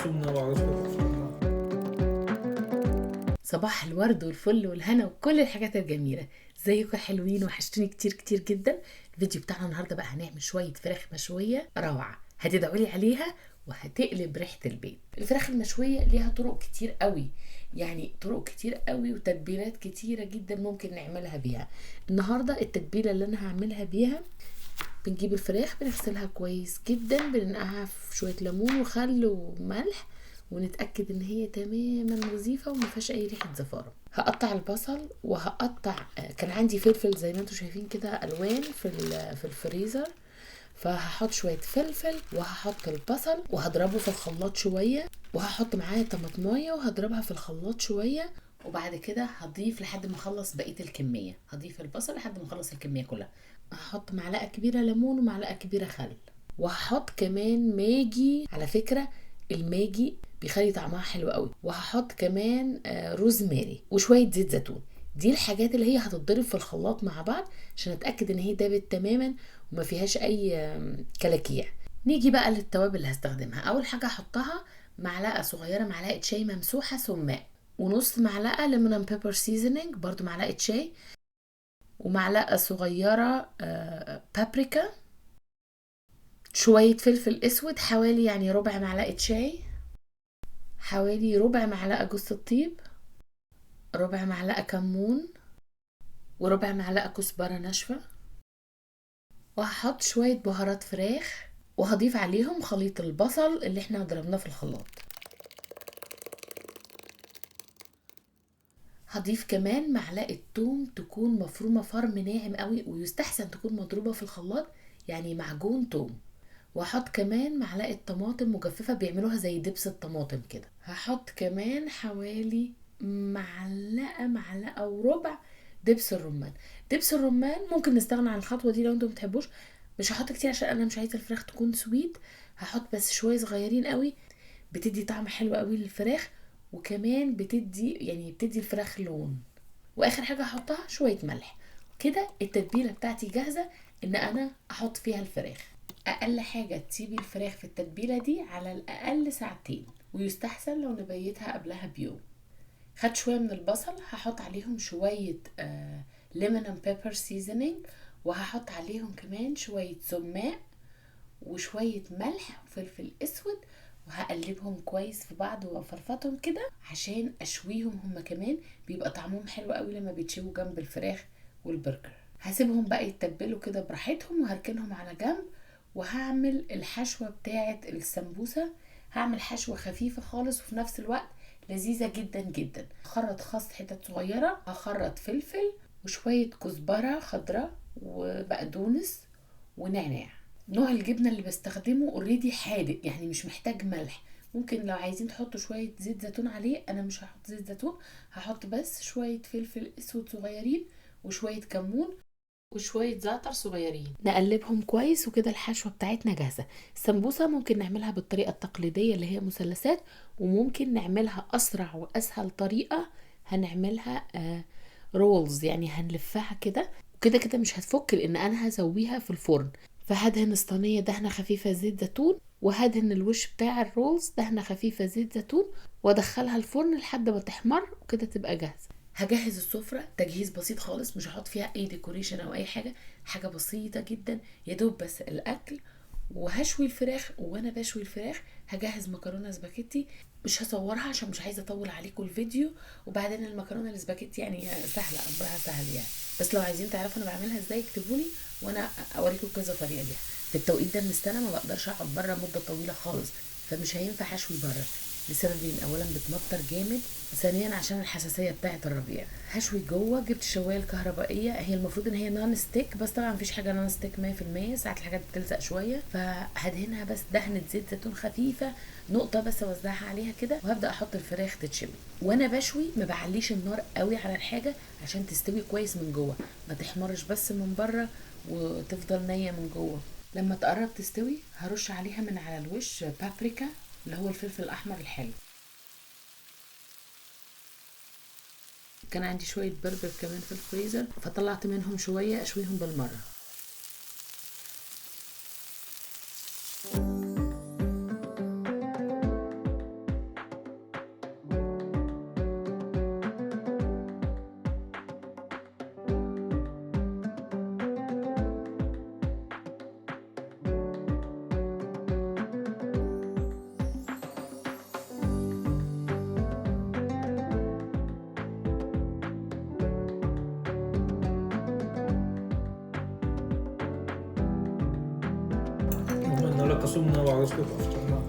صمنا. صباح الورد والفل والهنا وكل الحاجات الجميلة. ازيكم حلوين؟ وحشتوني كتير كتير جدا. الفيديو بتاعنا النهارده بقى هنعمل شوية فراخ مشوية روعه، هتدعوا لي عليها وهتقلب ريحه البيت. الفراخ المشويه ليها طرق كتير قوي، يعني طرق كتير قوي وتتبيلات كتيرة جدا ممكن نعملها بيها. النهارده التتبيله اللي انا هعملها بيها، بنجيب الفراخ بنغسلها كويس جدا، بننقعها في شوية ليمون وخل وملح، ونتاكد ان هي تماما نظيفة وما فيهاش اي ريحه زفاره. هقطع البصل وهقطع، كان عندي فلفل زي ما انتم شايفين كده الوان في الفريزر، فهحط شوية فلفل وهحط البصل وهضربه في الخلاط شوية، وهحط معاه طماطمايه وهضربها في الخلاط شوية، وبعد كده هضيف لحد ما اخلص بقية الكمية. هضيف البصل لحد ما اخلص الكمية كلها. هحط معلقه كبيرة ليمون ومعلقة كبيرة خل، وهحط كمان ماجي. على فكرة الماجي بيخلي طعمها حلو قوي. وهحط كمان روزماري وشوية زيت زيتون. دي الحاجات اللي هي هتتضرب في الخلاط مع بعض عشان اتاكد ان هي دابت تماما وما فيهاش اي كلاكيع. نيجي بقى للتوابل اللي هستخدمها. اول حاجة هحطها معلقه صغيرة، معلقه شاي ممسوحة سماق، ونص معلقه lemon and pepper seasoning برضو معلقه شاي، ومعلقة صغيرة بابريكا، شوية فلفل اسود حوالي يعني ربع معلقه شاي، حوالي ربع معلقه جوز الطيب، ربع معلقه كمون، وربع معلقه كزبره ناشفة. وهحط شوية بهارات فراخ، وهضيف عليهم خليط البصل اللي احنا ضربناه في الخلاط. هضيف كمان معلقه توم تكون مفرومه فرم ناعم قوي، ويستحسن تكون مضروبة في الخلاط يعني معجون توم. وهحط كمان معلقه طماطم مجففة، بيعملوها زي دبس الطماطم كده. هحط كمان حوالي معلقه وربع دبس الرمان. دبس الرمان ممكن نستغنى عن الخطوة دي لو انتم بتحبوش. مش هحط كتير عشان انا مش عايزه الفراخ تكون سويت، هحط بس شوية صغيرين قوي، بتدي طعم حلو قوي للفراخ، وكمان بتدي الفراخ لون. واخر حاجة هحطها شوية ملح. كده التتبيله بتاعتي جاهزة ان انا احط فيها الفراخ. اقل حاجة تسيبي الفراخ في التتبيله دي على الاقل ساعتين، ويستحسن لو نبيتها قبلها بيوم. خدت شوية من البصل، هحط عليهم شوية lemon and pepper seasoning، وهحط عليهم كمان شوية سماق وشوية ملح وفلفل اسود، وهقلبهم كويس في بعض وافرفطهم كده عشان اشويهم هما كمان، بيبقى طعمهم حلو قوي لما بيتشووا جنب الفراخ والبرجر. هسيبهم بقى يتبلوا كده براحتهم وهركنهم على جنب. وهعمل الحشوه بتاعه السمبوسه. هعمل حشوه خفيفة خالص وفي نفس الوقت لذيذة جدا جدا. هخرط خس حتت صغيرة، هخرط فلفل وشوية كزبره خضراء وبقدونس ونعناع. نوع الجبنة اللي بستخدمه already حادق، يعني مش محتاج ملح. ممكن لو عايزين تحطوا شوية زيت زيتون عليه، انا مش هحط زيت زيتون، هحط بس شوية فلفل اسود صغيرين وشوية كمون وشوية زعتر صغيرين. نقلبهم كويس وكده الحشوه بتاعتنا جاهزة. السمبوسه ممكن نعملها بالطريقة التقليدية اللي هي مثلثات، وممكن نعملها اسرع واسهل طريقه، هنعملها rolls، يعني هنلفها كده وكده كده مش هتفك لان انا هسويها في الفرن. فهدهن الصينية دهنه خفيفة زيت زيتون، وهدهن الوش بتاع ال rolls دهنه خفيفة زيت زيتون، وادخلها الفرن لحد ما تحمر وكده تبقى جاهزة. هجهز السفرة تجهيز بسيط خالص، مش هحط فيها اي decoration او اي حاجة، حاجة بسيطة جدا يا دوب بس الاكل. وهشوي الفراخ، وانا بشوي الفراخ هجهز مكرونه سباكيتي، مش هصورها عشان مش عايزه اطول عليكم الفيديو. وبعدين المكرونه السباكيتي يعني سهلة، امرها سهل يعني، بس لو عايزين تعرفوا انا بعملها ازاي اكتبوا لي وانا اوريكم كذا طريقه ليها. في التوقيت ده من السنة ما بقدرش اقعد بره مده طويلة خالص، فمش هينفع اشوي بره لسببين: اولا بتمطر جامد، ثانيا عشان الحساسية بتاعه الربيع. هشوي جوه. جبت الشوايه الكهربائية، هي المفروض ان هي non stick، بس طبعا مفيش حاجة non stick 100%، ساعات الحاجات بتلزق شوية، فهدهنها بس دهنه زيت زيتون خفيفة، نقطة بس اوزعها عليها كده، وهبدا احط الفراخ تتشوي. وانا بشوي ما بعليش النار قوي على الحاجة عشان تستوي كويس من جوه، ما تحمرش بس من بره وتفضل نيه من جوه. لما تقرب تستوي هرش عليها من على الوش بابريكا اللي هو الفلفل الاحمر الحلو. كان عندي شوية برجر كمان في الفريزر فطلعت منهم شوية اشويهم بالمرة. لك صمنا وعلى رزقك افطرنا.